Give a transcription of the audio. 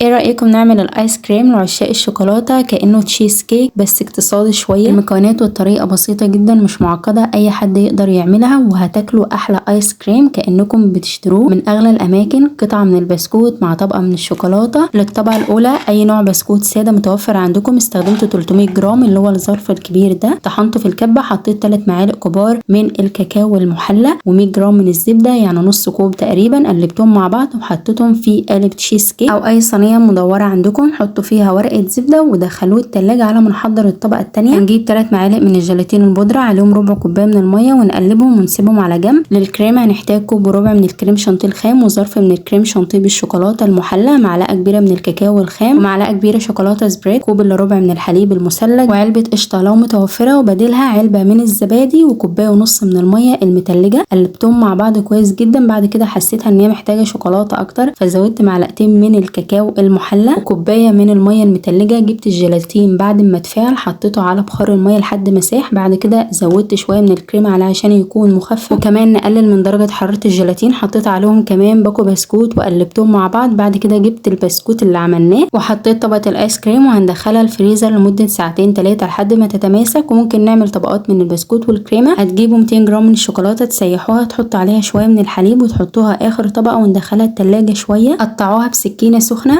ايه رأيكم نعمل الايس كريم لعشاق الشوكولاتة كأنه تشيز كيك بس اقتصادي شوية؟ المكونات والطريقة بسيطة جدا مش معقدة، اي حد يقدر يعملها وهتاكلوا احلى ايس كريم كأنكم بتشتروه من اغلى الاماكن. قطعة من البسكوت مع طبقة من الشوكولاتة. للطبقة الاولى اي نوع بسكوت سادة متوفر عندكم، استخدمت 300 جرام اللي هو الظرف الكبير ده، طحنته في الكبة، حطيت 3 معالق كبار من الكاكاو المحلى و100 جرام من الزبدة يعني نص كوب تقريبا، قلبتهم مع بعض وحطيتهم في قالب تشيز كيك او اي صينية مدورة عندكم، حطوا فيها ورقة زبدة ودخلوه التلاجة على ما نحضر الطبقة التانية. هنجيب 3 معالق من الجيلاتين البودرة عليهم ربع كوباية من المية ونقلبهم ونسيبهم على جنب. للكريمة هنحتاج كوب وربع من الكريم شانتيه الخام وظرف من الكريم شانتيه بالشوكولاتة المحلى، معلقة كبيرة من الكاكاو الخام ومعلقة كبيرة شوكولاتة spread، كوب الا ربع من الحليب المثلج وعلبة قشطة لو متوفرة وبديلها علبة من الزبادي وكوباية ونص من المية المتلجة. قلبتهم مع بعض كويس جدا. بعد كده حسيتها ان هي محتاجة شوكولاتة اكتر فزودت معلقتين من الكاكاو المحلى وكوباية من المية المتلجة. جبت الجيلاتين بعد ما اتفاعل حطيته على بخار المية لحد ما ساح، بعد كده زودت شوية من الكريمة عليه عشان يكون مخفف وكمان نقلل من درجة حرارة الجيلاتين. حطيت عليهم كمان باكو بسكوت وقلبتهم مع بعض. بعد كده جبت البسكوت اللي عملناه وحطيت طبقة الايس كريم وهندخلها الفريزر لمدة ساعتين 3 لحد ما تتماسك. وممكن نعمل طبقات من البسكوت والكريمة. هتجيبوا 200 جرام من الشوكولاتة تسيحوها، تحطوا عليها شوية من الحليب وتحطوها اخر طبقة وندخلها التلاجة شوية. قطعوها بسكينة سخنة.